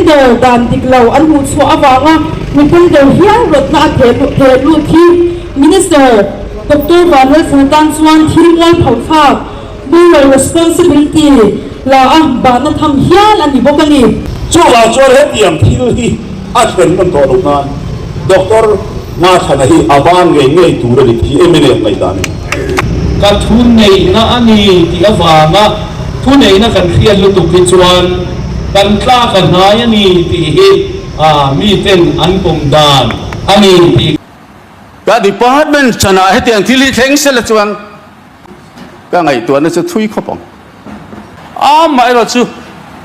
Tender dan dik lo an hmuh chhuah avanga mi tender hial rawtna a theh lut hi Minister Doctor Vanlalthana tan chuan thil mualpho thlak, moral responsibility, la a bahna tham hial a ni bawk a ni. Chuvang chuan hetiang thil hi a thlen nawn tawh loh nan Doctor Ngathana hi a ban ngei ngei tur a ni tih hi mnf ngaihdan a ni. Ka thuneihna a ni tih avanga thuneihna kan hriat lutuk hi chuan kan tlak a hnai a ni tih hi miten an pawm dan a ni tih. Ka department chanah hetiang thil hi thleng sela chuan ka ngaihtuahna chu thui khawp ang. Amaherawh chu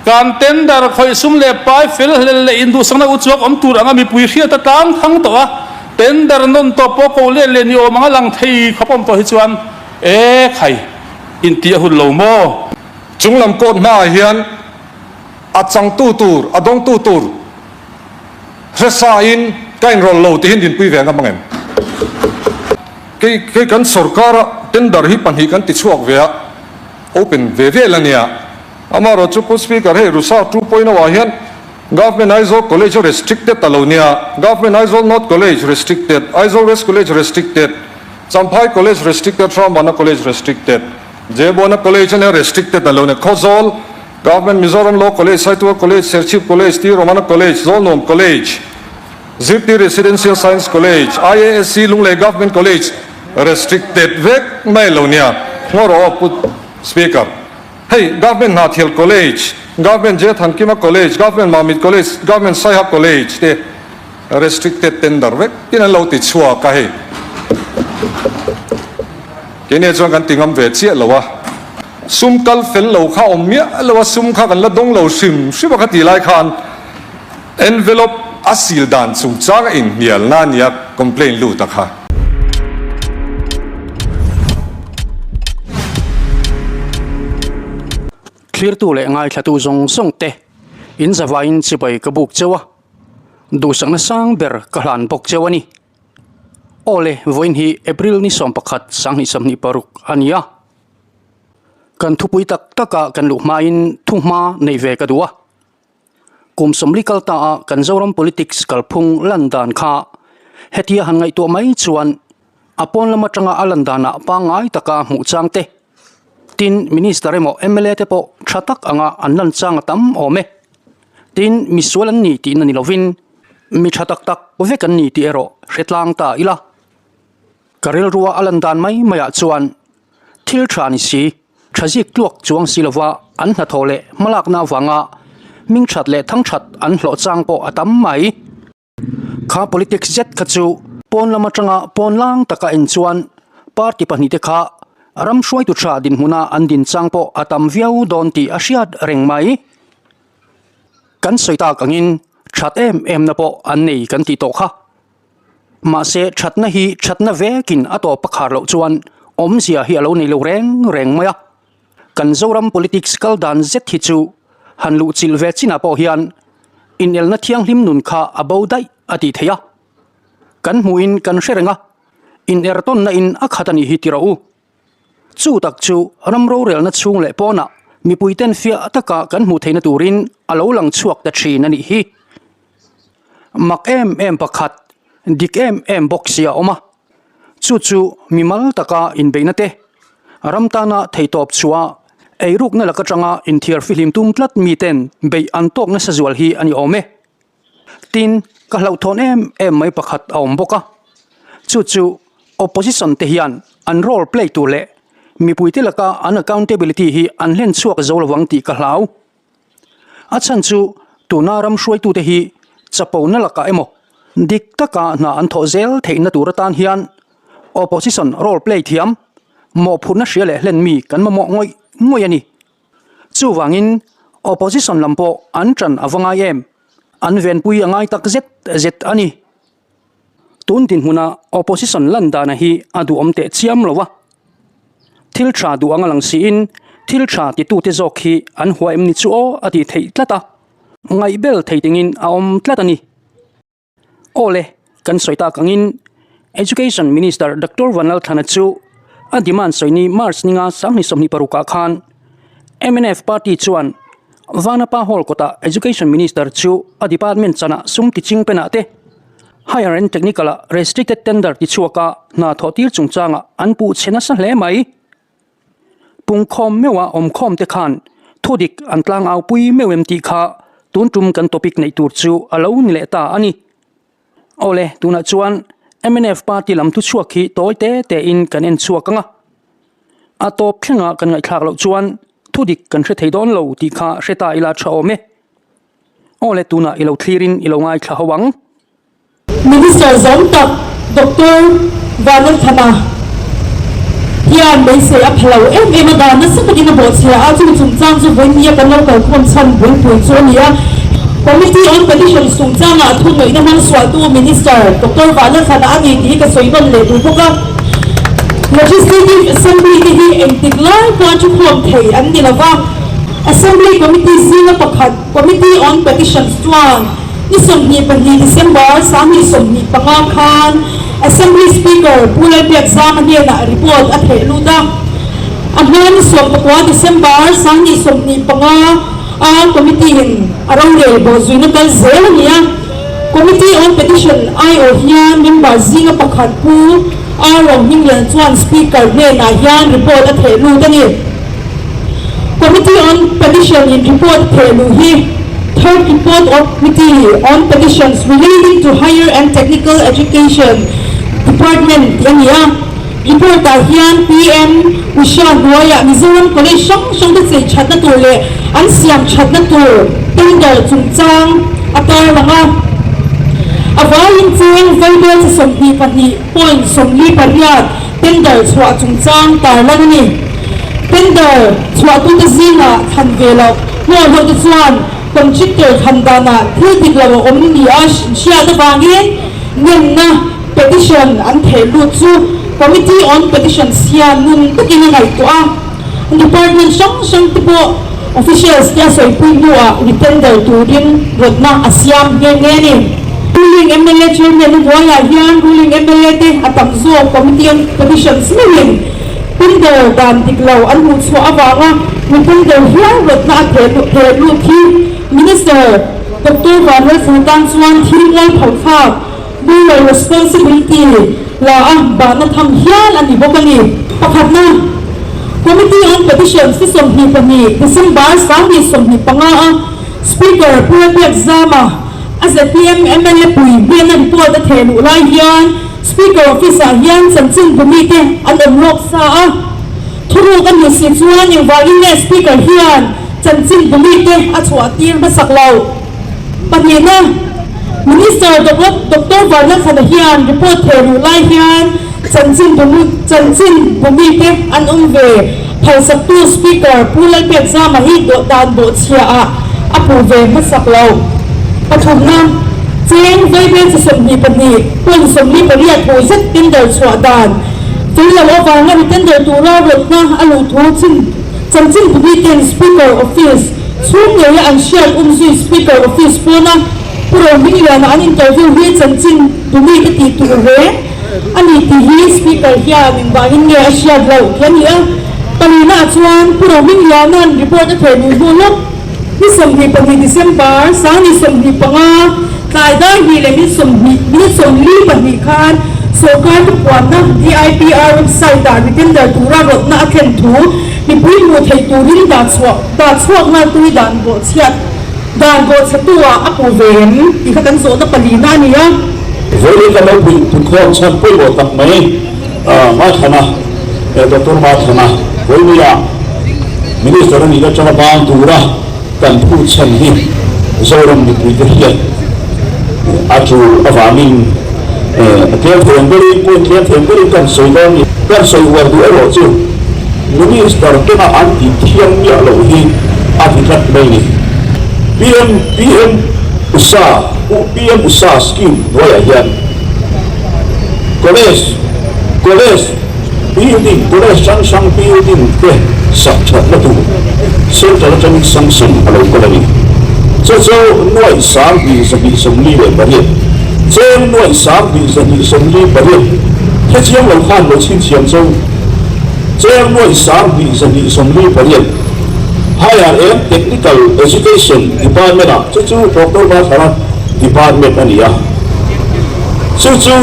kan tender khawih sum leh pai fel hlel leh induhsakna uchuak awm tur anga mipui hriat a tlang thang tawh a, tender nawn tawh pawh ko let leh ni awm anga lang thei khawp awm tawh hi chuan e khai intih a hun lo maw? Chunglam court hmaah hian a changtu tur, a dawngtu tur hresain ka inrawlh lo tihin dinpui ve ngam ang em? Kei kei kan sorkara tender hi pahnih kan ti chhuak ve a, open ve vel a nia. Amaherawh chu Pu Speaker hei Rusa 2.0 ah hian Government Aizawl College a restricted ta lo nia, Government Aizawl North College restricted, Aizawl West College restricted, Champhai College restricted, Hramvana College restricted, Jebona College a nia restricted ta lo nia, Khawzawl, Government Mizoram Law College, Saitual College, Serchhip College, T Romana College, Zawlnuam College, Zirtir Residential Science College, IASC Lunglei Government College restricted vek mai lo nia, ngaw rawh aw Pu Speaker. Hei Government Hnahthial College, Government J Thankima College, Government Mamit College, Government Saiha College te restricted tender vek tin an lo ti chhuak a hei. Keini chuan kan ti ngam ve chiah lo a, sum kal fel lo kha awm miah lo a, sum kha kan la dawng lo hrim hrim a kha ti lai khan Envelope a sil dan chungchang a inhnialna a nia complaint lut a kha. Thlirtu leh ngaithlatu zawng zawng te in zavaiin chibai ka buk cheu a, duhsakna sang ber ka hlan bawk cheu a ni. Awle, vawiin hi April ni 11 2026 a ni a. Kan thupui tak taka kan luh hmain thuhma nei ve ka duh a. Kum 40 kal ta a kan Zoram politics kalphung lan dan kha hetia han ngaihtuah mai chuan a pawn lam atanga a lan danah pangngai taka hmuh chang te, tin Minister emaw mla te pawh tha tak anga an lan chang a tam awm e. Tin misual an ni tihna ni lovin mi tha tak tak vek an ni tih erawh hre tlang ta ila. Ka rilrua a lan dan mai maiah chuan Thil tha ni si, tha zik tluak chuang si lova an hnathawh leh hmalakna avanga hming that leh thang that an hlawh chang pawh a tam mai. Kha politics zet kha chu pawn lam atanga pawn lang taka en chuan party pahnihte kha ram hruaitu tha dinhmuna an din chang pawh a tam viau dawn tih a hriat reng mai. Kan sawi tak angin that em emna pawh an nei kan tih tawh kha. Mahse, thatna hi thatna vekin a tawp a khar loh chuan awmzia hi a lo nei lo reng reng mai a. Kan Zoram politics kal dan zet hi chu han luh chilh ve chinah pawh hian inelna thianghlim nun kha a bo daih a tih theih a. Kan hmuhin kan hre reng a, inertawnna in a khat a nih hi ti rawh u. Chu tak chu ram rorelna chhung leh pawnah mipuiten fiah taka kan hmuh theihna turin a lo lang chhuak ta thin a nih hi. Mak em em pakhat, dik em em bawk si a awm a. Chu chu mimal taka inbeihna te, ram tana theihtawp chhuah eirukna lak atanga inthiar fihlim tum tlat miten beih an tawk nasa zual hi a ni awm e. Tin, ka hlauhthawn em em mai pakhat a awm bawk a, chu chu opposition te hian an role play tur leh mipuite laka an accountability hi an hlen chhuak zo lovang tih ka hlau. A chhan chu tuna ram hruaitute hi chapona lakah emaw dik taka hna an thawh zel theihna tur atan hian opposition role play thiam mawhphurhna hria leh hlen mi kan mamawh ngawih ngawih a ni. Chuvangin opposition lam pawh an ṭan a va ngai em? An venpui a ngai tak zet zet a ni. Tun dinhmuna opposition lan dana hi a duhawm teh chiam lo a. Thil ṭha duh anga lang siin thil ṭha titute zawk hi an hua em ni chu aw a tih theih tlat a, ngaihbel thei tingin a awm tlat a ni. Aw le, kan sawi tak angin Education Minister Doctor Vanlalthlana chu a demand sawi ni March ninga 2026 ah khan mnf party chuan Vanapa Hall kawtah Education Minister chu a department chanah sum ti ching penah te, Higher and Technical-ah restricted tender ti chhuaka hna thawh tir chungchangah an puh chhe nasa hle mai. Pungkhawm meuha awmkhawm te khan thudik an tlangau pui meuh em tih kha tun tum kan topic neih tur chu a lo ni leh ta a ni. Awle, tunah chuan mnf party lam thuchhuak hi tawi te tein kan en chhuak ang a. A tawp thlenga kan ngaihthlak loh chuan thudik kan hre thei dawn lo tih kha hre ta ila tha awm e. Awle, tunah i lo thlirin i lo ngaithla ho ang. Minister zawm tak Doctor Vanlalthana hian beisei a pha lo em em a, dan nasa takin a bawhchhia a, chumi chungchang chu vawinia kan lo kalkhawm chhan bulpui chu a ni a. Committee on Petitions chungchangah thunawihna hmang sualtu Minister Doctor Vanlalthana a ni tih hi ka sawi nawn leh duh bawk a. Legislative Assembly te hi engtik lai pawh thukhawm thei an ni lova, Assembly Committee zinga pakhat Committee on Petitions chuan Ni 22 December 2025 khan Assembly Speaker Pu Lalbiakzama hnenah report a theh lut a. A hma ni 19 December 2025 a Committee in a rorel bawhzuina kal zel a ni a. Committee on Petition aiawh hian member zinga pakhat Pu R Rohminglian chuan Speaker hnenah hian report a theh lut a ni. Committee on Petition in report theh luh hi Third Report of Committee on Petitions Relating to Higher and Technical Education Department tih a ni a. Report ah hian PM Usha hnuaiah Mizoram College hrang hrang te chei thatna tur leh an siam thatna tur tender chungchang a tarlang a. A vaiin cheng vaibel chi 22.48 Tender chhuah chungchang tarlan a ni. Tender chhuahtute zingah thlan ve loh hnuaihlawhte chuan contractor thlan danah thil dik lo a awm ni a hriat avangin ngenna, petition, an theh lut chu Committee on Petitions hian nun takin a ngaihtuah a. Department hrang hrang te pawh officials te a sawipui hnuah retender turin rawtna a siam nghe nghe a ni. Ruling mla Chairman a hnuaiah hian ruling mla te a tam zawk Committee on Petitions meuhin tender dan dik lo an hmuh chhuah avanga retender hial rawtna a theh lut hi Minister Doctor Vanlalthana tan chuan thil mualpho thlak moral responsibility la a bahna tham hial a ni bawk a ni. Pakhatna, Committee on Petitions ni 22 December 2025 a Speaker Pu Lalbiakzama A zpm mla pui hnena report a theh luh lai hian Speaker office ah hian chanchin bu mite an awm lawk sa a. Thuruk a nih si chuan engvangin nge Speaker hian chanchin bu mite a chhuah tir hmasak lo? Pahnihna, Minister Doctor Varnathan-a hian report theh luh lai hian chanchin bu chanchin bu mite an awm ve phalsaktu Speaker Pu Lalbiakzama hi dawhdan bawhchhia ah a puh ve hmasak lo. Pathumna, Cheng vaibel chi 22.48 hmuh zet tender chhuah dan fel lo avanga retender tura rawtna a luh thu chin chanchin bu miten Speaker Office chhung ngeia an hriat umzui Speaker Office pawna Pu Rohmingliana an interview hi chanchin bu mite tih tur reng A ni tih hi Speaker hian engvangin nge a hriat loh tih a ni a. Palina ah chuan Pu Rohmingliana'n report a theh duh hnu lawk ni 22 December 2025 tlai dar hnih leh minute 20 minute 42 khan sawrkar thupuanna DIPR website ah retender tura rawtna a thlen thu mipui hmuh theih turin dah chhuah dah chhuak nghaltui dan bawhchhiat Dan bawhchhetu ah a puh ve em tih kha kan zawhna palina a ni a. Vawiin kan lo puih thutkhawm chhan pawimawh tak mai Mathana, Doctor Mathana, vawinia Minister a nih atanga bang tura kan phut chhan hi Zoram mipuite hian a tul avangin a tlem thei ang berin, point tlem thei ang berin kan sawi dawn a ni. Kan sawi uar duh erawh chu Minister tena an tih thiang miah loh hi a ti tlat mai ni. PM PM Usha PM Usha scheme hnuaiah hian College College building College hrang hrang building te sak thatna tur Central atangin sanction a lo kal a ni. Chu chu nuaih 2248 cheng nuaih 2248 hetiang lo khan lo chhinchhiam chu. Cheng nuaih 2248. Higher and Technical Education Department ah chu chu Doctor Mathara Department a ni a, chu chu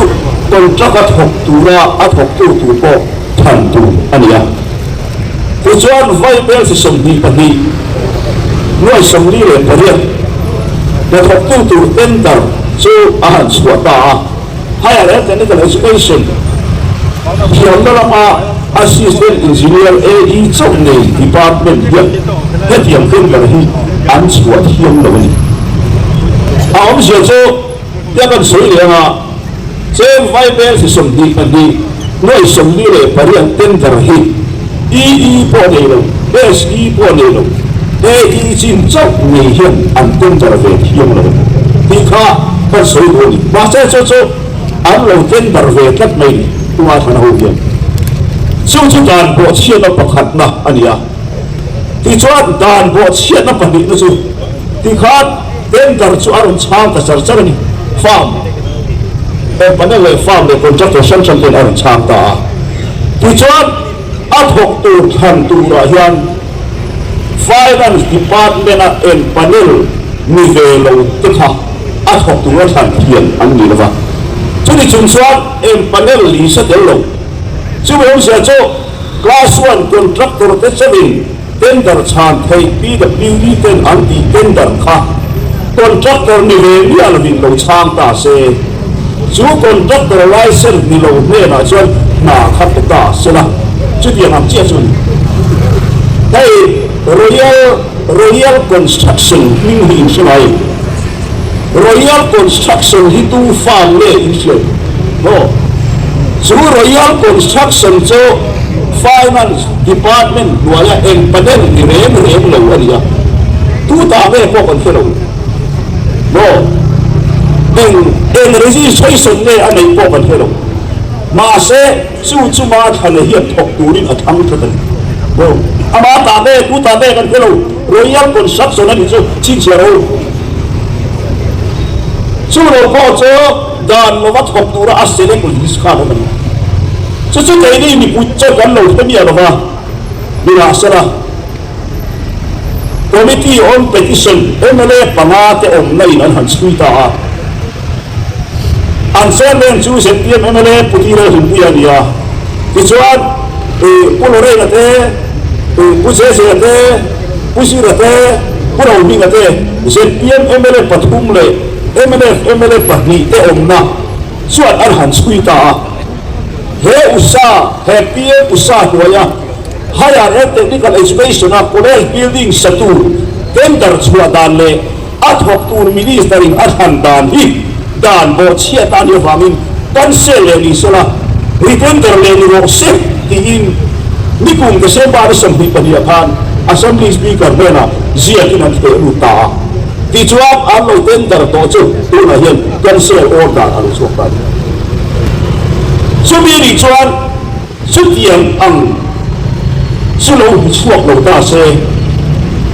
contract a thawk tura a thawktu tur pawh than tur a ni a. Tichuan Vaibel chi 22, 48 hnathawktu tur tender chu a han chhuah ta a. Higher and Technical Education thiamna lama Assistant Engineer, AE, chauh nei department hian hetiang tender hi an chhuah thiam lo a ni. A awmzia chu tia kan sawi leh anga cheng Vaibel chi 22, 48 tender hi EE pawh nei lo, SE pawh nei lo, AE chin chauh nei hian an tender ve thiam lo a ni tih kha kan sawi duh a ni. Mahse chu chu an lo tender ve tlat mai ni tunga thlan ho hian. Chu chu dan bawhchhiatna pakhatna a ni a. Tichuan dan bawhchhiatna pahnihna chu tikhan tender chu a rawn chhang ta char char a ni. Farm, panel leh farm leh contractor hrang hrang ten a rawn chhang ta a. Tichuan, a thawk tur thlan turah hian Finance Department-a eng panel ni ve lo te kha a thawk tura thlan thiam an ni lova. Chumi chung chuan eng panel li sa tel lo. Chumi awmzia chu Class One contractor te chauhin tender chhan theih PWD ten an tih tender kha contractor ni ve miah lovin lo chhang ta se. Chu contractor licence ni lo hnenah chuan hna kha pe ta se la, chutiang ang chiah chu a ni. Hei Royal Royal Construction hming hi in hre ngai em? Royal Construction hi tu farm nge in hria em? Maw? Chu Royal Construction chu Finance Department hnuaia eng panel ni reng reng lo a ni a, tu ta nge pawh kan hre lo. Maw? Eng eng registration nge a neih pawh kan hre lo. Mahse, chu chu ma thlane hian thawk turin a thlang tlat a ni. Maw? Ama ta nge, tu ta nge kan hre lo. Royal Construction a nih chu chhinchhiah ro. Chu lo pawh chu dan lova thawk tura a select list khan awm a ni. Chu chu keini mipui chuan kan lo hre miah lova, nimahsela, Committee on Petition mla panga te awmna in an han chhui ta a. An chairman chu zpm mla Pu Tiro Hlimpuia a ni a. Tichuan Pu Lorraine-a te, Pu Zezea te, Pu Zira te, Pu Rohminga te zpm mla pathum leh mnf mla pahnih te awmna chuan an han chhui ta a. He usa, he PM usa hnuaia Higher and Technical Education a College building sa tur tender chhuah dan leh a thawk tur Minister in a thlan dan hi dan bawhchhiat a nih avangin cancel leh ni sela, re-tender leh ni rawh se tiin nikum December ni 22 ah khan Assembly Speaker hnenah ziakin an theh lut ta a. Tichuan an lo tender tawh chu tunah hian cancel order a lo chhuak ta a ni. Chumi nih chuan Chutiang ang chu lo hmu chhuak lo ta se,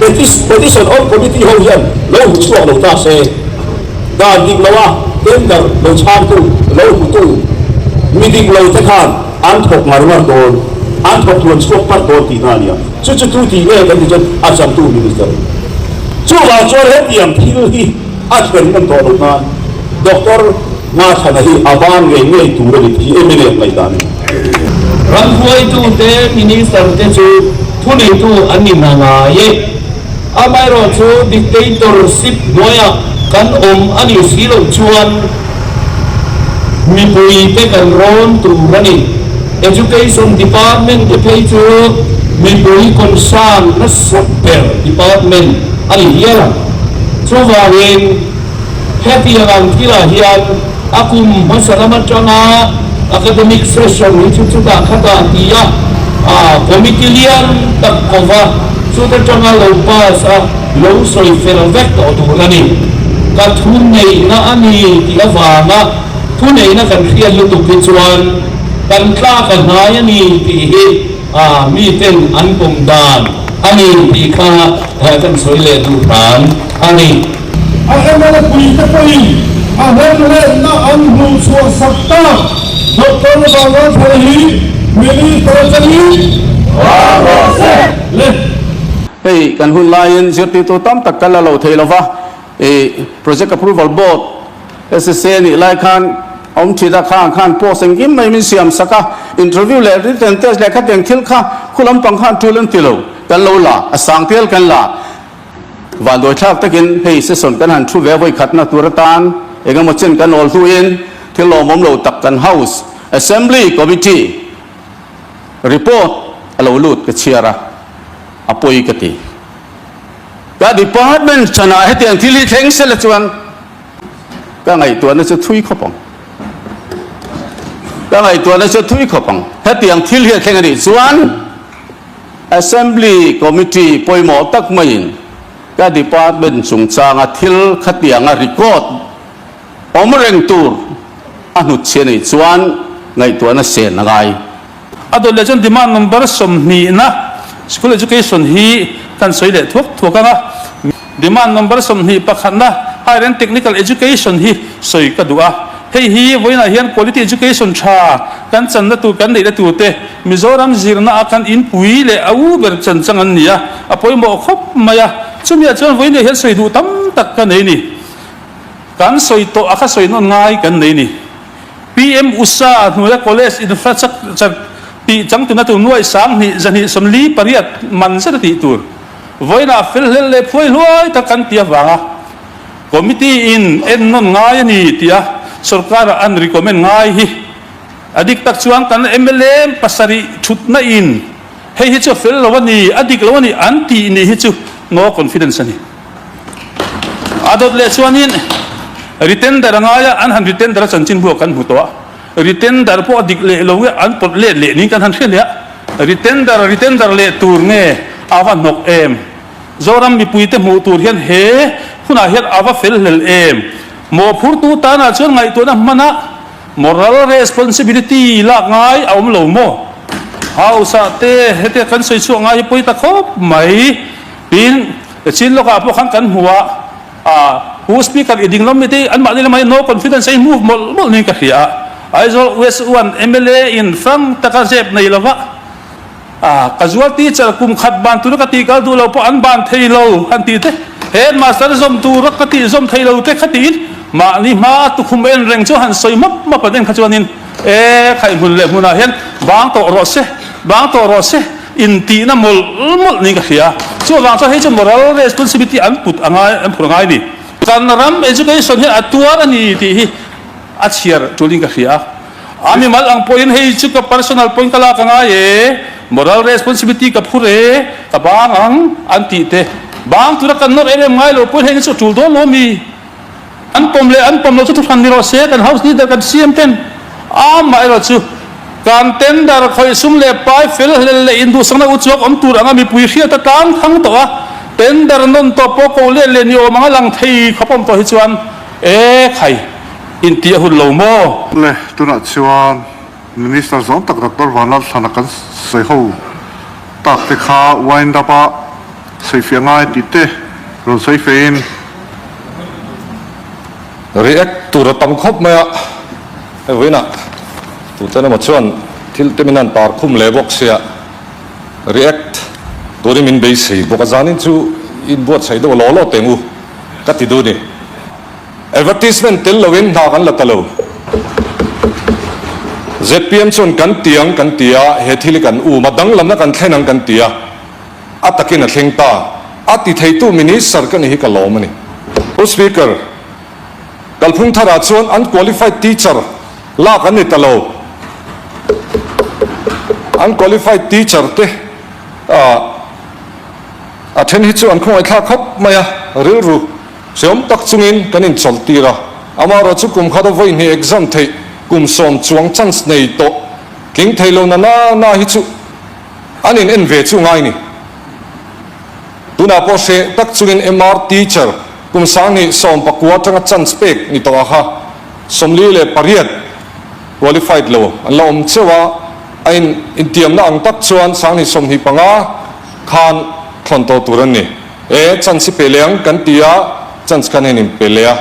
Petition on Committee ho hian lo hmu chhuak lo ta se, dan dik loa tender lo chhangtu, lo hmutu mi dik lo te khan an thawk ngar ngar dawn, an thawk tluan chhuak parh dawn tihna a nia. Chu chu tu tih nge kan tih chuan a changtu Minister. Chuvang chuan hetiang thil hi a thlen ngam tawh loh nan Doctor Ngathana hi a ban ngei ngei tur a ni tih hi mla ngaihdan a ni. Ram hruaitute Minister te chu thuneitu an ni hna ngai e. Amaherawhchu dictatorship hnuaiah kan awm a nih si loh chuan mipuite kan rawn tur a ni. Education Department te phei chu mipui concern nasa ber department a ni hial ang. Chuvangin hetiang ang thilah hian a kum hmasa lam atanga academic session hi chu chutah khatah ti a, committee lian tak kova chuta tanga lo pass a lo sawi fel vek tawh tur a ni. Ka thuneihna a ni tih avanga thuneihna kan hriat lutuk hi chuan kan tlak a hnai a ni tih hi miten an pawm dan a ni tih kha kan sawi leh duh hram a ni. A mla puite pawhin a hlemhletna an hmuh chhuah sak tak Doctor Vanlalthana hi Minister atangin le. Hei kan hun laiin zirtirtu tam tak kan la lo thei lova, ih Project Approval Board, SSA nih lai khan awm thin a, khang khan post engkim mai min siam sak a, interview leh written test leh khatiang thil kha khu lampang khan tul an ti lo, kan lo la, a sang tel kan la. Vanduai thlak takin hei session kan han thu ve vawi khatna tur atan eng emaw chen kan awl hnuin thil lawmawm lo tak kan House Assembly Committee report a lo lut ka chhiar a, a pawi ka ti. Ka department chhanah hetiang thil hi thleng sela chuan ka ngaihtuahna chu thui khawp ang. Ka ngaihtuahna chu thui khawp ang. Hetiang thil hi a thleng a nih chuan Assembly Committee pawimawh tak maiin ka department chungchanga thil khatianga record awm reng tur a hnutchhiah a nih chuan ngaihtuahna sen a ngai. A dawt leh chuan demand number 20 na school education hi kan sawi leh thuak thuak ang a. Demand number 21 na higher and technical education hi sawi ka duh a. Hei hi vawiinah hian quality education tha kan channa tur kan neihna tur te Mizoram zirna a kan inpui leh a u ber chan chang an ni a, a pawimawh khawp mai a. Chumiah chuan vawiinah hian sawi duh tam tak ka nei ni. Kan sawi tawh a kha sawi nawn ngai kan nei ni. PM usa hnuaia college infrastructure tih changtuna tur nuai 2000 248 man zet a tih tur vawiinah fel hlel leh phuai hluai tak kan ti avanga committee in en nawn ngai a ni tia sorkara an recommend ngai hi a dik tak chuan kan mla pasarih thutna in hei hi chu a fel lo a ni, a dik lo a ni an tih ni hi chu no confidence a ni. A dawt leh chuanin retender a ngai a, an han retender a chanchin buak kan hmu tawh a, retender pawh a dik leh lo nge an pawt let leh niin kan han hre leh a, retender retender leh tur nge a va hnawk em? Zoram mipuite hmuh tur hian he hunah hian a va fel hlel em? Mawhphurtu tanah chuan ngaihtuahna hmana moral responsibility lak ngai a awm lo maw? House-ah te hetia kan sawi chhuah ngai hi pawi ta khawp mai. Tin, chin lawkah pawh khan kan hmu a, ah, Pu Speaker i ding lawm mi te anmahni lamah hian no confidence a in move mawlh mawlh niin ka hria a. Aizawl West 1 mla in frank taka zep nei lova, ah, casual teacher kum khat ban tura ka tih kal duh lo pawh an ban thei lo han tih te, headmaster zawm tura ka tih zawm thei lo te kha tiin mahni hma tukhum en reng chu han sawi map map an en kha chuanin, e, khaih hmun leh hmunah hian bang tawh rawh se, bang tawh rawh se. Intihna mawlh mawlh niin ka hria. Chuvang chuan hei chu moral responsibility an put a ngai, an phur a ngai ni. Kan ram education hian a tuar a ni tih hi a chhiar tulin ka hria. A mimal ang pawhin hei chu ka personal point ka lak a ngai e, moral responsibility ka phur e, ka bang ang an tih te. Bang tura kan nawr em em ngai lo pawhin hei chu a tul dawn lo mi. An pawm leh an pawm loh chu thuhran ni rawh se, kan House Leader kan CM ten amaherawh chu kan tender khawih sum leh pai fel hlel leh induhsakna uchuak awm tur anga mipui hriat a tlang thang tawh a, tender nawn tawh pawh ko let leh ni awm anga lang thei khawp awm tawh hi chuan e khai intih a hun lo maw? Le, tunah chuan Minister zawng tak Doctor Vanlalthlana kan sawi ho tak te kha wind up a sawifiah ngai tih te rawn sawi fein. React tur a tam khawp mai a, hei vawiinah tute emaw chuan thil te min han tar khum leh bawk sia, react turin min beisei bawk a, zanin chu inbuatsaih deuh law law teng u ka ti duh a ni. Advertisement tel loin hna kan la ta lo. Zpm chuan kan ti ang kan ti a, he thil hi kan um a, danglamna kan thlen ang kan ti a, a takin a thleng ta. A ti theitu Minister ka ni hi ka lawm a ni. Pu Speaker, kalphung tharah chuan unqualified teacher lak an ni ta lo. Unqualified teacher te a then hi chu an khawngaihthlak khawp mai a, rilru Hreawm tak chungin kan inchawlh tir a, amaherawh chu kum khat a vawi hnih exam theih kum sawm chuang chance nei tawh tling thei lo na na na hi chu an in en ve chu ngai ni. Tunah pawh hreh tak chungin MR teacher kum 2019 atanga chance pek ni tawh a kha 48 qualified lo an la awm cheuh a, a in intiamna ang tak chuan 2025 khan thlawn tawh tur an ni. E, chance i pe leh ang kan ti a, chance khan hian in pe leh a,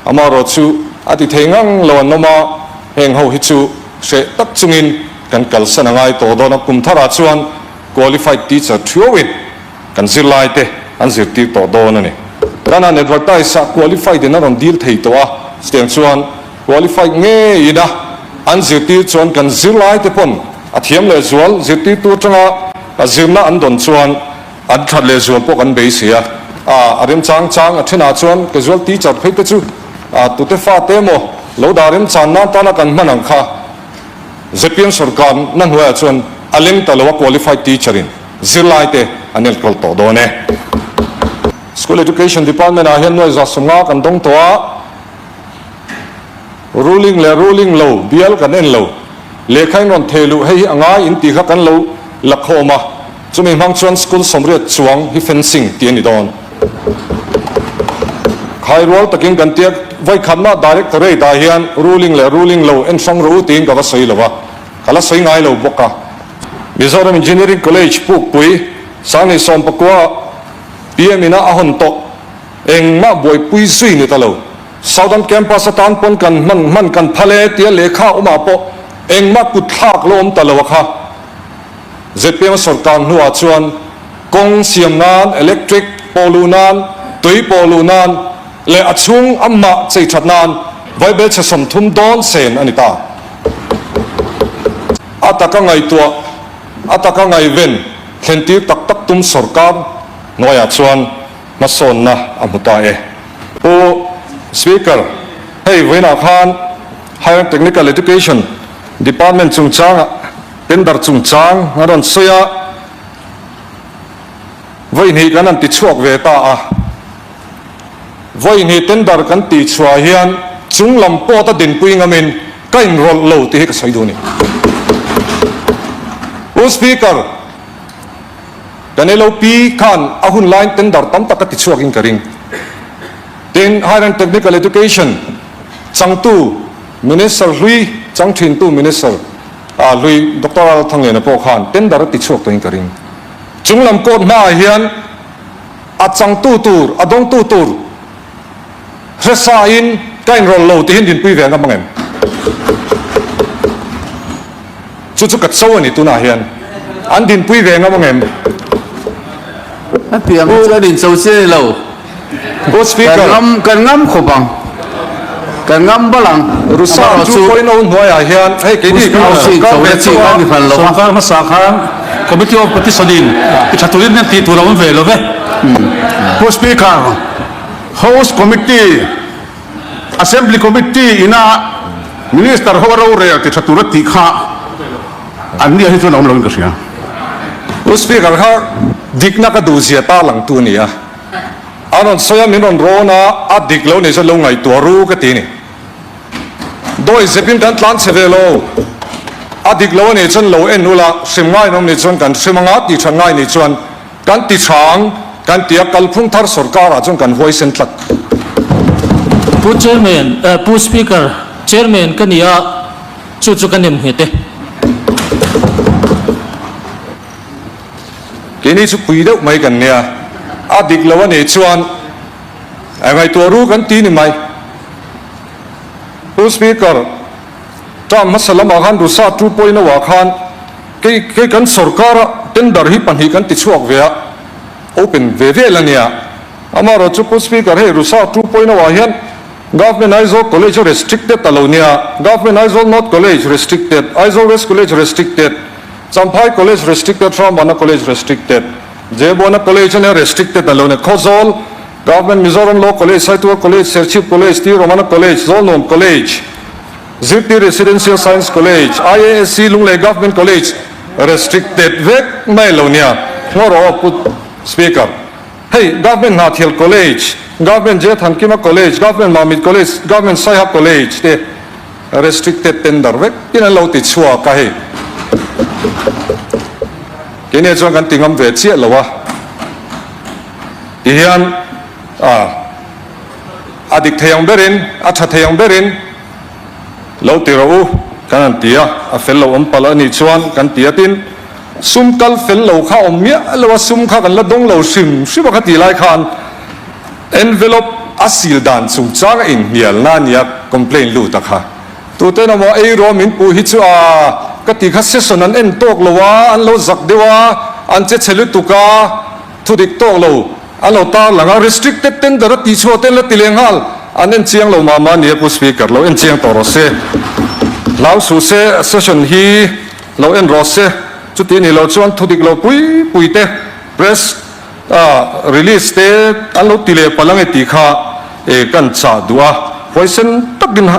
amaherawh chu a ti thei ngang lo an awm a, heng ho hi chu hreh tak chungin kan kalsan a ngai tawh dawn a, kum tharah chuan qualified teacher thiauin kan zirlaite an zirtir tawh dawn a ni. Kan han advertise a, qualified in a rawn dil thei tawh a, chutiang chuan qualified ngeiin a an zirtir chuan kan zirlaite pawn a thiam leh zual zirtirtu atanga zirna an dawn chuan an that leh zual pawh kan beisei a, a remchang chang a thenah chuan casual teacher phei te chu tute fate emaw lo dah remchan nan tana kan hman ang kha zpm sorkar na hnuaiah chuan a lem ta lo a qualified teacher in zirlai te an enkawl tawh dawn e. School Education Department ah hian nuai 150 kan dawng tawh a, ruling leh ruling lo bial kan en lo, lehkha in rawn thei luh hei hi a ngai in tih kha kan lo la khawm a, chumi hmang chuan school 80 chuang hi fencing tih a ni dawn. Khairual takin kan tia vawikhatna Directorate ah hian ruling leh ruling lo en hrang rawh u tiin ka va sawi lo a, ka la sawi ngai lo bawk a. Mizoram Engineering College Pukpui Sangni Sawmpakua PM ina a hawn tawh engmah buaipui zui ni ta lo. Southern Campus atan pawn kan hman hman kan phal e tia lehkha awmah pawh engmah kut thlak lo awm ta lo a kha. Zpm sorkar hnuah chuan kawng siam nan, electric pawh luh nan, tui pawh luh nan leh a chhung amah chei that nan vaibelchhe 30 dawn sen a ni ta. A taka ngaihtuah, a taka ngaihven thlentir tak tak tum sorkar hnuaiah chuan hmasawnna a hmu ta e. Pu Speaker, hei vawiinah khan Higher Technical Education Department chungchangah tender chungchang an rawn sawi a, vawihnih kan han tichhuak ve ta a. Vawihnih tender kan tihchhuah hian chung lam pawt a dinpui ngamin ka inrawlh lo tih hi ka sawi duh a ni. Pu Speaker, kan LOP khan a hun laiin tender tam tak a tichhuakin ka ring. Tin, Higher and Technical Education changtu Minister hlui, chang thintu Minister hlui Doctor Al Thangliana pawh khan tender a tichhuak tawhin ka ring. Chung lam court hmaah hian A changtu tur, a dawngtu tur hresain ka inrawlh lo tihin dinpui ve ngam ang em? Chu chu ka cho a ni tunah hian. An dinpui ve ngam ang em? A piang hi chuan incho chi a ni lo. Pu Speaker. Kan ngam, kan ngam khawp ang. Kan ngam bal ang. Rusa 2.0 hnuaiah hian hei keini kan Pu sorkar ve chi chu a. a ni hran lo a. Sorkar hmasa khan Committee of Petition in ti tha turin hian tih tur a awm ve lo ve. Pu Speaker, House Committee, Assembly Committee ina Minister ho a rorel ti tha tur a tih kha an nia hi chuan a awm loin ka hria. Pu Speaker kha dikna ka duhzia tarlangtu a ni a. A rawn sawi a, min rawn rawn a, a dik lo nih chuan lo ngaihtuah ru ka ti a ni. Dawi zepin kan tlan chhe ve lo, a dik lo a nih chuan lo en ula, hrim ngai an awm nih chuan kan hrim anga, tih tha ngai nih chuan kan ti tha ang kan ti a, kalphung thar sorkar ah chuan kan huaisen tlat. Pu Chairman, Pu Speaker, Chairman ka ni a, chu chu ka nem nghet e. Keini chu pui deuh mai kan nia, a dik lo a nih chuan ngaihtuah ru kan ti ni mai. Pu Speaker, term hmasa lamah khan Rusa 2.0 ah khan kei kei kan sorkara tender hi pahnih kan ti chhuak ve a, open ve vel a nia. Amaherawhchu Pu Speaker hei Rusa 2.0 ah hian Government Aizawl College a restricted a lo nia, Government Aizawl North College restricted, Aizawl West College restricted, Champhai College restricted, Hramana College restricted, Jebuana College ania restricted a lo nia, Khawzawl, Government Mizoram Law College, Saitual College, Serchhip College, T Romana College, Zawlnuam College, Zirtir Residential Science College, IASC Lunglei Government College restricted vek mai a lo nia, ngaw rawh aw Pu Speaker. Hei, Government Hnahthial College, Government J Thankima College, Government Mamit College, Government Saiha College te restricted tender vek in an lo ti chhuak a hei. Keini chuan kan ti ngam ve chiah lo a, tihian a dik thei ang berin, a tha thei ang berin lo ti rawh u kan han ti a, a fel lo awm palh a nih chuan kan ti a tin, Sum kal fel lo kha awm miah lo a, sum kha kan la dawng lo hrim hrim a kha tih lai khan envelope a sil dan chungchang a inhnialna a nia complaint lut a kha. Tuten amaw ei ruah min puh hi chu a ka tih kha session an en tawk lo a, an lo zak deuh a, an che chhe lutuk a. Thudik tawk lo an lo tar lang a, restricted tender a tihchhuah te an la ti leh nghal, an en chiang lo mah mah a ni a Pu Speaker, lo en chiang tawh rawh se. Hlau suh se, session hi lo en rawh se, chuti a nih loh chuan thudik lo pui pui te press release te an lo ti leh palh ange tih kha kan chah duh a, huaisen takin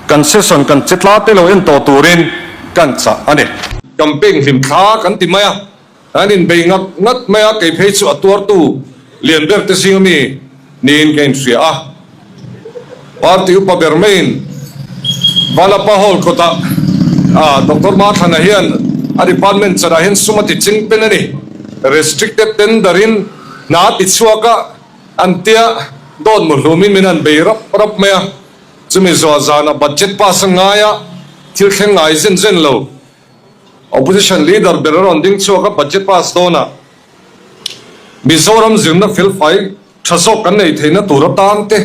kan session kan che tla te lo en tawh turin kan chah a ni. Campaign hlim thla kan ti mai a. An inbei ngat ngat mai a, kei phei chu a tuartu lian ber te zing ami niin ka inhria a. Party upa ber maiin Vanapa Hall kawtah Doctor Mathlana hian a department chanah hian sum a ti ching pen a ni. Restricted tender in hna a ti chhuak a, an tia dawt mu hlumin min han bei rap rap mai a. Chumi zuah zanah budget pass a ngai a, thil thleng ngai zen zen lo. Opposition leader ber a rawn ding chhuak a, budget pass dawnah Mizoram zirna felfai tha zawk kan nei theihna tur atan te,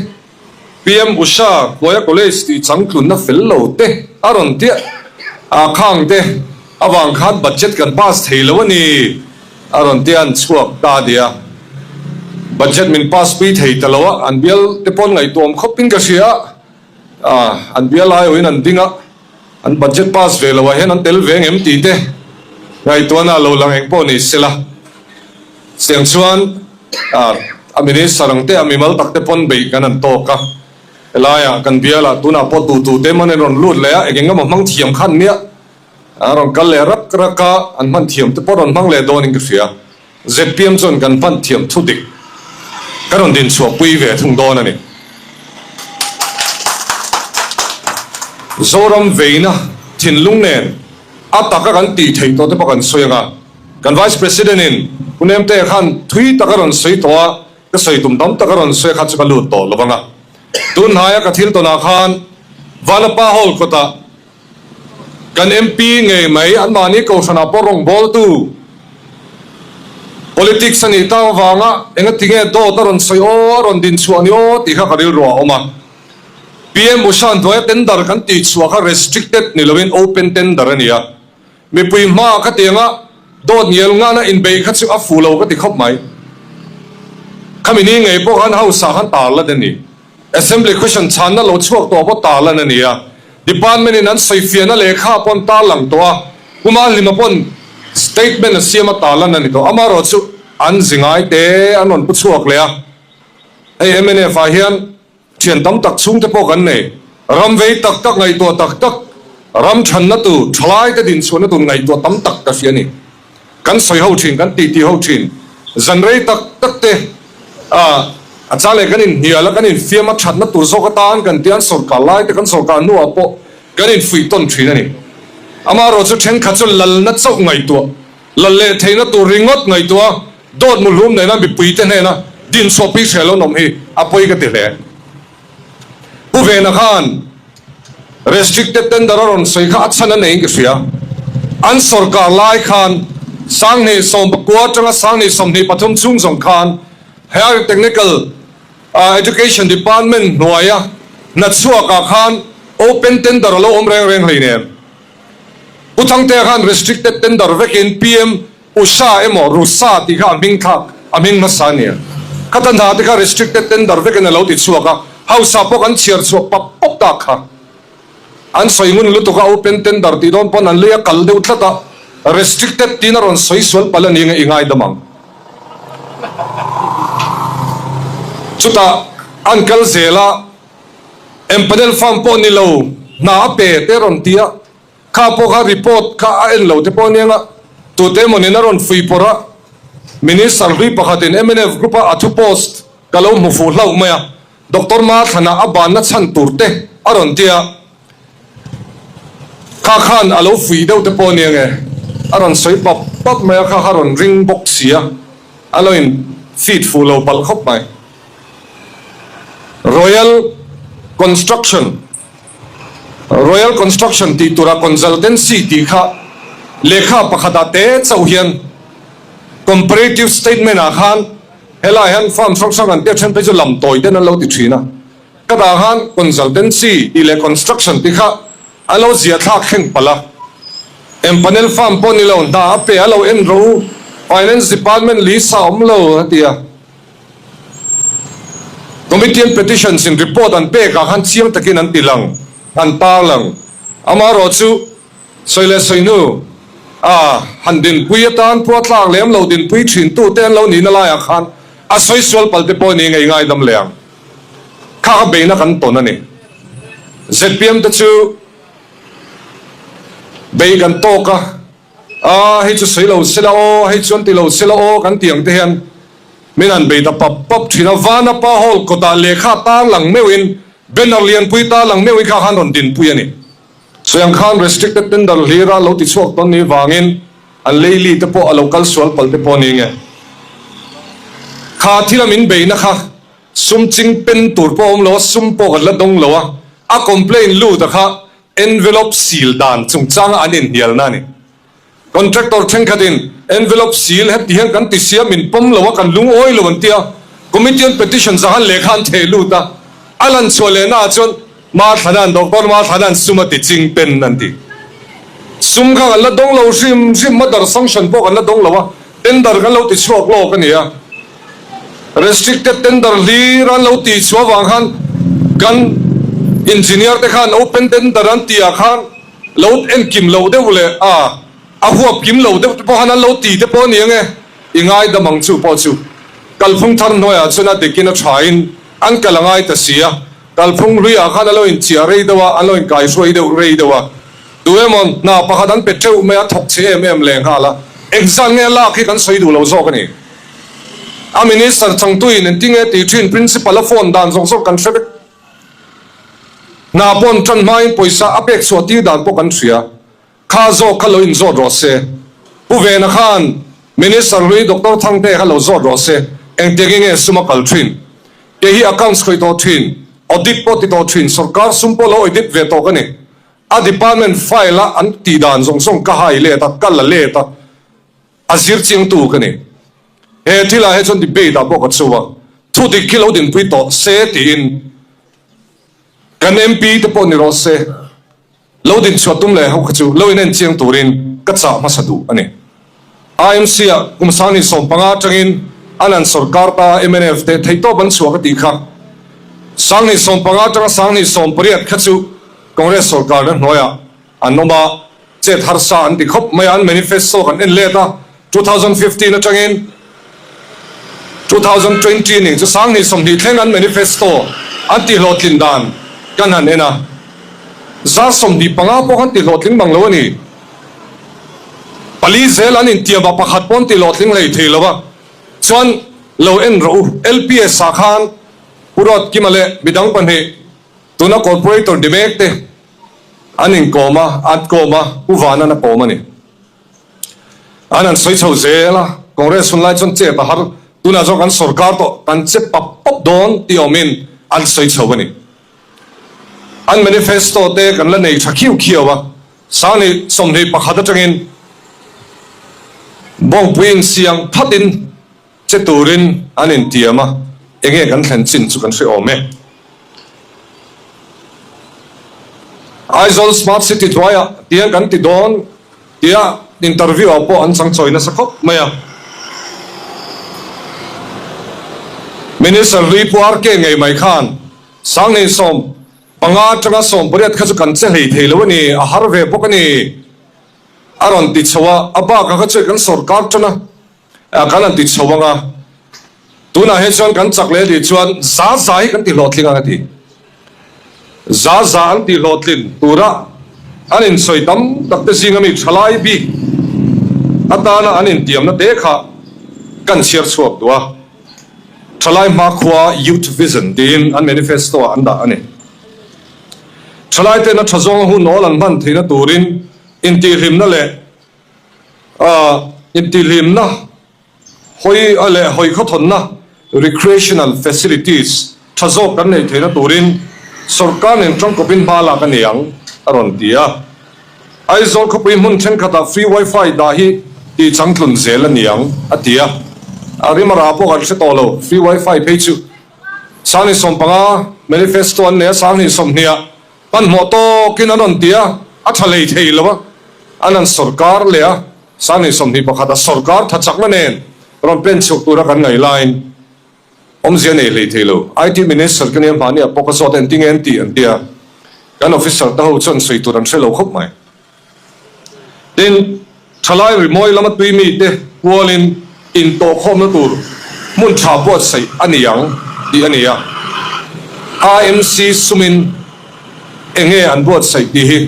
PM Usha Hnuaia College tih changtlunna fel lo te a rawn tiah a, khang te avang khan budget kan pass thei lo a ni a rawn tia an chhuak ta a nia. Budget min pass pui thei ta lo a, an bial te pawn ngaihtuahawm khawpin ka hria a, an bial aiawhin an ding a. An budget pass ve loh ah hian an tel ve ngem tih te ngaihtuahna lo lang eng pawh ni sela. Chutiang chuan a minister ang te a mimal tak te pawn beih kan han tawk a. Helaiah kan bialah tunah pawh tu tu te man an rawn lut leh a, eng eng emaw hmang thiam khan nia an rawn kal leh rak rak a, an hman thiam te pawh rawn hmang leh dawnin ka hria. Zpm chuan kan hman thiam thu dik ka rawn din chhuah pui ve thung dawn a ni. Zoram veina thinlung nen a taka kan tih theih tawh te pawh kan sawi ang a, kan Vice President in Pu Nemtea khan thui tak a rawn sawi tawh a, ka sawi tum tam tak a rawn sawi kha chu ka lut tawh lo vang a. Tun hnaia ka thil tawnah khan Vanapa Hall kawtah Kan MP ngei mai anmahni kohhranah pawh rawngbawltu politics a nih tak avanga engatinge dawt a rawn sawi aw, a rawn din chhuah ni aw tih kha ka rilru a awm a. PM Usha hnuaia tender kan tih chhuah kha restricted ni loin open tender a ni a. Mipui hmaah kha tianga dawt ngial ngana inbeih kha chu a fuh lo ka ti khawp mai. Khami ni ngei pawh khan House ah khan tar la te ni. Assembly question chhanna lo chhuak tawh pawh tar lan a ni a. Department in an sawifiahna lehkha pawh an tar lang tawh a, Kuma Hlima pawn statement a siam a tar lan a ni tawh. Amaherawh chu an zi ngai te an rawn pu chhuak leh a. Hei mnf ah hian thian tam tak chhungte pawh kan nei. Ram vei tak tak ngaihtuah tak tak, ram thanna tur, thalai te dinchhuahna tur ngaihtuah tam tak ka hria a ni. Kan sawi ho thin, kan titi ho thin. Zan rei tak tak te a a cha leh kan inhnial a, kan infiam a, thatna tur zawk atan kan tia an sawrkar lai te kan sawrkar hnuah pawh kan infuih tawn thin a ni. Amaherawh chu thenkhat chu lalna chauh ngaihtuah, lal leh theihna tur ringawt ngaihtuah a, dawt muhlum nena mipuite hnena dinchhuah pui hre lo nawm hi a pawi ka ti hle. Pu Vena khan restricted tender a rawn sawi kha a chhan a neiin ka hria. An sawrkar lai khan Sanghnih 19 atanga Sanghnih 23 chhung zawng khan Higher Technical Education Department hnuaia hna chhuakah khan open tender a lo awm reng reng hleinem. Pu Thangtea khan restricted tender vekin PM Usha emaw Rusa tih kha a hming thlak, a hming hmasa a nia. Khata hna te kha restricted tender vekin a lo ti chhuak a, House ah pawh kan chhiar chhuak pap pap tak kha. An sawi ngun lutuk a, open tender tih dawn pawn an lei a kal deuh tlat a, restricted tiin a rawn sawi sual palh a ni nge i ngaidam ang. Chutah an kal zel a, empanel farm pawh ni lo, hna a pe te rawn ti a. Kha pawh kha report kha a en lo te pawh aniang a, tute emaw nen a rawn fui pawrh a, Minister hlui pakhatin mnf group a a thu post ka lo hmu fuh hlauh mai a, Doctor Mathlana a banna chhan tur te a rawn ti a, kha khan a lo fui deuh te pawh aniang e, a rawn sawi pap pap mai a, kha kha rawn ring bawk si a, a lo in feed fuh lo palh khawp mai. Royal Construction. Royal Construction tih tura consultancy tih kha lehkha pakhatah te chauh hian comparative statement ah khan helai hian firm hrang hrang an tia then phei chu lam tawi ten an lo ti thin a, ka dah khan consultancy tih leh construction tih kha a lo zia thlak thleng palh a, empanel firm pawh ni lo hna a pe a lo en ro. Finance Department list a awm lo a ti a. Committee on Petitions in report an pek ah khan chiang takin an ti lang, an tar lang. Amaherawhchu, sawi leh sawi hnu a han dinpui atan pawh a tlak lem lo dinpui thin tu te an lo nihna laiah khan a sawi sual pal te pawh ni ngei ngaidam leh ang. Kha kha beihna kan tawn a ni. Zpm te chu bei kan tawk a, Aa hei chu sawi lo sela aw, hei chuan ti lo sela aw kan tih ang te hian min han bei ta pap pap thin a. Vanapa Hall kawtah lehkha tar lang meuhin banner lianpui tar lang meuhin kha khan rawn dinpui a ni. Sawi ang khan restricted tender hlira lo ti chhuak tawn ni vangin an leili te pawh a lo kal sual palh te pawh ni nge. Kha thila min beihna kha sum ching pen tur pawh a awm lo a, sum pawh kan la dawng lo a, a complaint lut a kha Envelope seal dan chungchanga an inhnialna a ni. Contractor thenkhatin envelope seal heti hian kan ti sia min pawm lo a, kan lungawi lo an ti a, Committee on Petitions ah khan lehkha an theh lut a, a lan chhuah lehna ah chuan Mathlana'n, Doctor Mathlana'n sum a ti ching pen an ti. Sum kha kan la dawng lo hrim hrim, mother sanction pawh kan la dawng lo a, tender kan lo ti chhuak lawk a ni a. Restricted tender hlir an lo tih chhuah avang khan kan engineer te khan open tender an tih ah khan lo en kim loh deuh leh a a huap kim lo deuh te pawh khan an lo ti te pawh a ni ang e, i ngaidam ang chu pawh chu kalphung thar hnuaiah chuan a dik in a tha in an kal a ngai ta si a, kalphung hlui ah khan a lo inchiah rei deuh a, an lo inkaihruai deuh rei deuh a. Tu emaw hna pakhat an pe teuh mai a, thawk che em em leh nghal a, engzat nge lak hi kan sawi duh lo zawk a ni. A minister changtuin engtinge tih thin principal a phone dan zawk zawk kan hre vek. Hna pawn tan hmain pawisa a pek chhuah tir dan pawh kan hria. Kha zawk kha lo inzawt rawh se. Pu Vena khan Minister hlui Doctor Thangte kha lo zawt rawh se, engtiangin nge sum a kal thin. Kei hi accounts khawih tawh thin, audit pawh ti tawh thin, sorkar sum pawh lo audit ve tawh ka ni. A department file a an tih dan zawng zawng ka hai let a, ka la let a, a zir chiangtu ka ni. He thilah hi chuan debate ah pawh ka chu a, thu dik khi lo dinpui tawh se tiin kan MP te pawh ni rawh se, lo din chhuah tum leh ho kha chu lo inen chiang turin ka chah hmasa duh a ni. IMC ah kum sang ni 15 atangin an an sorkar ta mnf te theihtawp an chhuah ka tih kha. Sang ni 15 atanga sang ni 18 kha chu Congress sorkarna hnuaiah an awm a, chet harsa an ti khawp mai a, an manifesto kan en let a, 2015 atangin 2020 ning chu 2020 thleng an manifesto an tihhlawhtlin dan kan han en a, 25% pawh kan tihhlawhtling bang lo a ni. Pali zel an intiam a, pakhat pawh an tihhlawhtling hlei thei lo a, chuan lo en rawh u, LPS ah khan Pu Ruatkima leh midang pahnih, Tuna Corporator ni mek te an inkawm a, an kawm a, Pu Vanan a kawm a ni. An han sawi chho zel a, Congress hun lai chuan chet a har, tunah chuan kan sorkar tawh, kan che pap pap dawn tih awmin an sawi chho a ni. An manifesto te kan la nei tha khiu khiau a, Sangni 21 atangin Bawngpui insiang phatin Che turin an intiam a, enge kan thlen chin chu kan hre awm e. Aizawl Smart City hnuaiah tiang kan ti dawn tia interview ah pawh an changchawi nasa khawp mai a. Minister hlui Pu RK ngei mai khan 2015 atanga 18 kha chu kan che hlei thei lo a ni, a har ve bawk a ni a rawn ti chho a, a bakah kha chuan kan sorkar tan a. Kan han ti chho ang a, tunah hi chuan kan chak leh tih chuan za za hi kan ti hlawhtling ang a ti. Za za an ti hlawhtlin tura an insawi tam tak te zinga mi thalai bik atana an intiamna te kha kan chhiar chhuak duh a. Thalai hmakhua Youth Vision tiin an manifesto ah an dah a ni. Thalai tena tha zawnga hun awl an hman theihna turin intihhlimna leh A intihhlimna hawi a leh hawi khawthawnna, recreational facilities, tha zawk kan neih theihna turin sawrkar nen tangkawpin hma lak a ni ang, a rawn ti a. Aizawl khawpui hmun thenkhatah free wifi dah hi tih changtlun zel a ni ang, a ti a. A rim a rah pawh kan hre tawh lo, free wifi phei chu 2015 manifesto an nei a, 2020 ah Hmanhmawh tawkin an rawn ti a, a tha hlei thei lo a, an han sawrkar leh a. Sanghnih 21 a sorkar tha chakna nen rawn pen chhuak tura kan ngaih laiin awmzia nei hlei thei lo. IT Minister ka nia hmahni a pawk a zawt engtinge an tih an tia kan officer te ho chuan sawi tur an hre lo khawp mai. Tin, thalai rimawi lama tui mite kualin intawhkhawmna tur hmun tha buatsaih a ni ang tih a ni a. AMC sumin enge an buatsaih tih hi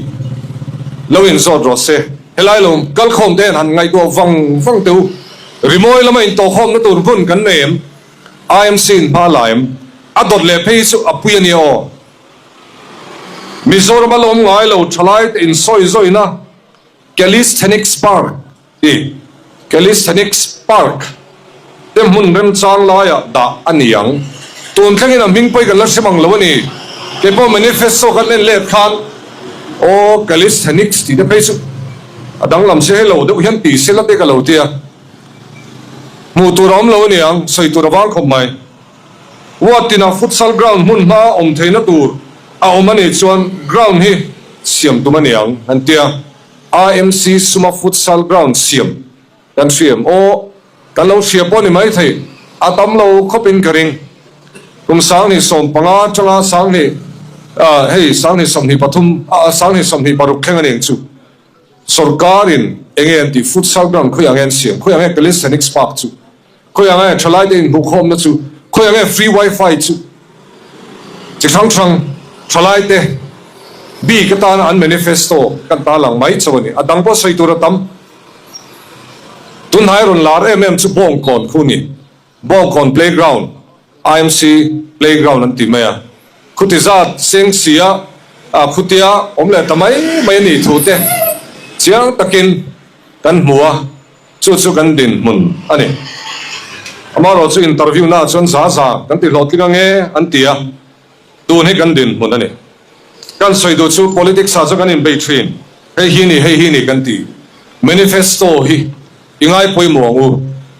lo inzawt rawh se. Helai lo kalkhawm te hian han ngaihtuah vang vang teh u. Rimawi lama intawhkhawmna tur hmun kan nei em? AMC in hma la em? A dawt leh phei hi chu a pui a nia aw. Mizoram a lawm ngai lo thalai te insawi zawina Calisthenics Park tih Calisthenics Park te hmun remchang laiah dah a ni ang. Tun thlengin a hming pawi kan la hre mang lo a ni. Kei pawh manifesto kan en let khan aw Calisthenics tih te phei chu a danglam si hei lo deuh hian tih sela te ka lo tia. Hmuh tur a awm lo a ni ang, sawi tur a vang khawp mai. Ward tinah futsal ground hmun hma awm theihna tur a awm a nih chuan ground hi siam tum a ni ang, an ti a. AMC suma futsal ground siam kan hria em? Aw, kan lo hria pawh a ni maithei, a tam lo khawpin ka ring. Kum 2015 atanga sanghnih, hei 2023, 2026 thleng a ni ang chu. Sorkarin enge an tih futsal ground khawiah nge an siam? Khawiah nge calisthenics park chu? Khawiah nge thalaite inhmuhkhawmna chu? Khawiah nge free wifi chu? Chi hrang hrang thalaite bik atana an manifesto kan tarlang mai chauh a ni. A dang pawh sawi tur a tam. Tunhnai rawn lar em em chu Bawngkawn khu a ni. Bawngkawn playground, IMC playground an ti mai a. Khuti zat seng sia khutia awm leh ta mai mai a nih thu te chiang takin kan hmu a. Chu chu kan dinhmun a ni. Amaherawh chu interview naah chuan za za kan ti hlawhtling ange an ti a, tun hi kan dinhmun a ni. Kan sawi duh chu politics ah chuan kan inbei thin, hei hi ni, hei hi ni kan ti. Manifesto hi i ngai pawimawh ang u.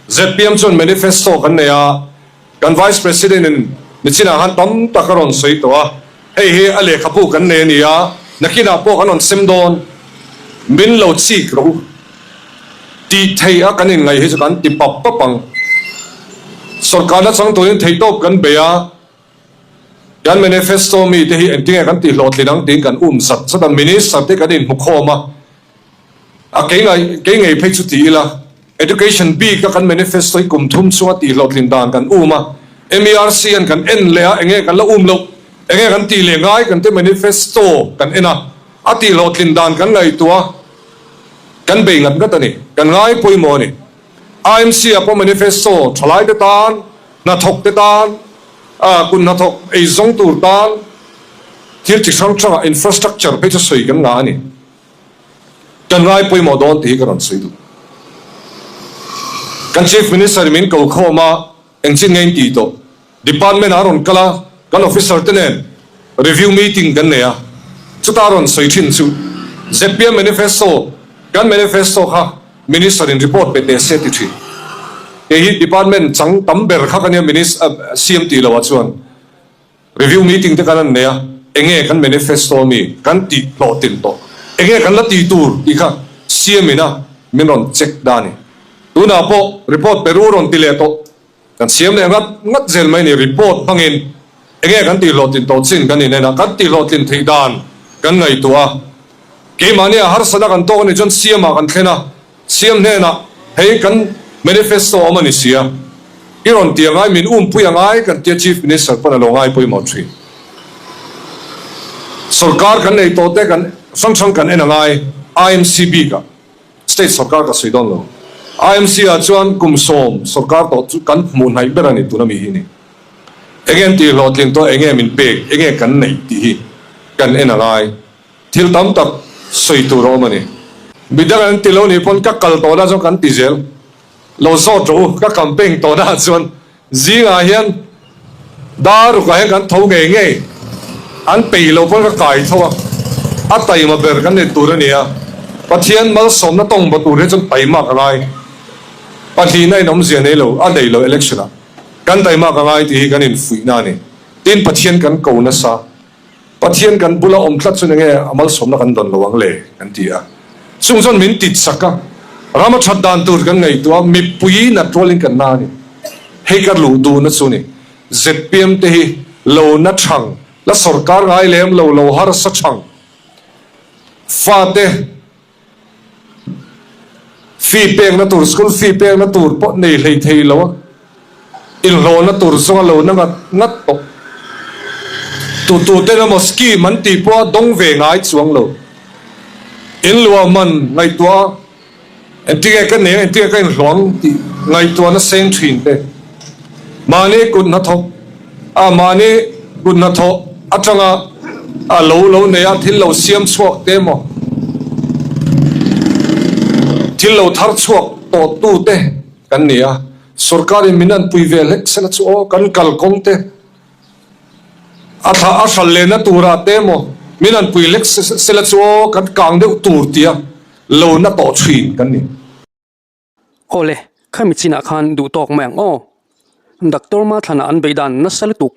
Zpm chuan manifesto kan nei a, kan Vice President in nichinah khan tam tak a rawn sawi tawh a, hei hi a lehkhabu kan nei a ni a, nakinah pawh kan rawn sem dawn, min lo chik rawh u. Tih theih a kan inngaih hi chu kan ti pap pap ang. Sorkarna chang turin theihtawp kan bei a, kan manifesto mi te hi engtinge kan tih hlawhtlin ang tiin kan um zat zat a, minister te kan inhmukhawm a, a kei ngai kei ngei phei chu ti ila, education bik a kan manifesto hi kum thum chunga tih hlawhtlin dan kan um a, MERC an kan en leh a, enge kan la um loh, enge kan tih leh ngai kan te manifesto kan en a, a tih hlawhtlin dan kan ngaihtuah a. Kan bei ngat ngat a ni. Kan ngai pawimawh a ni. IMC ah pawh manifesto thalai te tan, hnathawk te tan, kut hnathawk eizawng tur tan thil chi hrang hrangah infrastructure phei chu sawi kan ngah a ni. Kan ngai pawimawh dawn tih hi ka rawn sawi duh. Kan Chief Minister in min ko khawm a, Engchin nge in tih tawh? Department ah a rawn kal a, kan officer te nen review meeting kan nei a, chuta a rawn sawi thin chu zpm manifesto, kan manifesto kha Minister in report pe teh se ti thin. Kei hi department chang tam ber kha ka nia Minister CM tih loh ah chuan review meeting te kan an nei a, enge kan manifesto ami kan tih hlawhtlin tawh, enge kan la tih tur tih kha CM in a min rawn check da a ni. Tunah pawh report pe ru rawn ti leh tawh. Kan siam leh ngat ngat zel mai ni report hmangin enge kan tih hlawhtlin tawh chin kan inen a, kan tih hlawhtlin theih dan kan ngaihtuah a. Keimahni a harsatna kan tawk a nih chuan siamah kan thlen a, siam hnenah hei kan manifesto awm a ni sia, i rawn ti angai min umpui angai kan tia Chief Minister pawn a lo ngai pawimawh thin. Sorkar kan nei tawh te kan hrang hrang kan en angai IMC bikah. State sorkar ka sawi dawn lo. IMC ah chuan kum sawm sorkar tawh chu kan hmuh hnaih ber a ni tuna mi hi ni. Enge an tih hlawhtlin tawh, enge min pek, enge kan neih tih hi kan en a ngai. Thil tam tak sawi tur a awm a ni. Midang an ti lo nih pawn ka kal tawhna chuan kan ti zel. Lo zawt rawh u, ka campaign tawhna chuan Zingah hian dar rukah hian kan tho ngei ngei, an peih loh pawn ka kai tho a, a taima ber kan nei tur a ni a, Pathian malsawmna tawng ba tur hi chuan taima ka ngai, pahnihna in awmzia nei lo, a nei lo election ah kan taima ka ngai tih hi kan infuihna a ni, tin Pathian kan ko nasa. Pathian kan bula awm tlat chu enge a malsawmna kan dawn lo ang le? kan ti a. Chung chuan min tit sak a. Rama that dan tur kan ngaihtuah a, mipui nat rualin kan na a ni. Hei ka luh duhna chu ni. Zpm te hi lo na thang, la sawrkar ngai lem lo, lo harsa thang, fate fee pekna tur, school fee pekna tur pawh nei hlei thei lo a, inhlawhna tur zawnga lo na ngat ngat tawh. Tututen emaw scheme an tih pawh a dawng ve ngai chuang lo. Inluah man ngaihtuah a, engtinge ka nei a, engtinge ka inhlawh ang tih ngaihtuahna seng thin te. Mahni kut hnathawk a, mahni kut hnathawh atanga a lo lo nei a, thil lo siam chhuak te emaw, thil lo thar chhuak tawh tu te kan ni a, sorkarin min an pui ve hlek sela chu aw, kan kalkawng te a thla a hral lehna turah te emaw min an pui hlek sela chu aw, kan kang deuh tur tia lo na tawh thin kan ni. Awle, khami chinah khan duh tawk mai ang aw. Doctor Mathlana an beih dan nasa lutuk.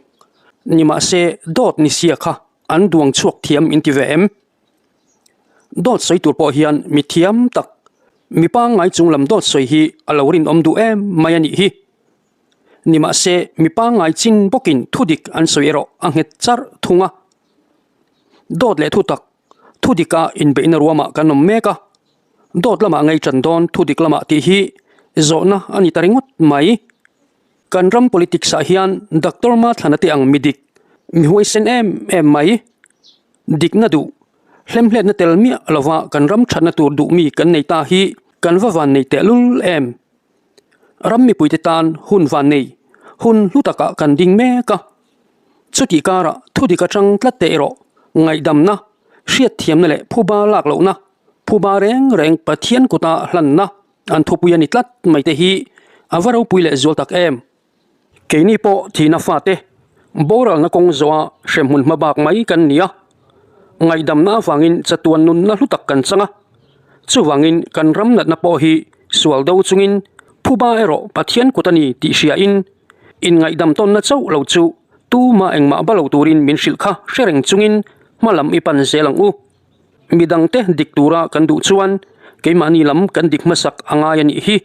Nimahse, dawt ni sia kha an duang chhuak thiam in ti ve em? Dawt sawi tur pawh hian mi thiam tak, mi pangngai chung lam dawt sawi hi a lo rinawm duh em mai a nih hi. Nimahse, mi pangngai chin bawkin thudik an sawi erawh a nghet charh thung a. Dawt leh thutak, thudika inbeihna ruamah kan awm mek a. Dawt lamah ngei ṭan dawn thu dik lamah tih hi zawhna a ni ta ringawt mai. Kan ram politics ah hian Doctor Mathlana te ang mi dik, mi huaisen em em mai. Dikna duh, hlemhletna tel miah lova kan ram ṭhatna tur duh mi kan nei ta hi kan va van nei tehlul em. Ram mipuite tan hun van nei, hun hlu takah kan ding mek a. Chutih karah thu dik aṭang tlat te erawh ngaihdamna, hriatthiamna leh phuba lak lohna, Phuba reng reng Pathian kuta hlanna an thupui a ni tlat mai te hi a va ropui leh zual tak em. Keini pawh thihna fate boralna kawng zawha hremhmun hma bak mai kan ni a, ngaihdamna avangin chatuan nunna hlu tak kan chang a, chuvangin kan ram natna pawh hi sual do chungin phuba erawh Pathian kut a ni tih hriain inngaihdam tawnna chauh lo chu tuma engmah ba lo turin min hrilh kha hre reng chungin hma lam i pan zel ang u. Midangte dik tura kan duh chuan keimahni lam kan dik hmasak a ngai a nih hi.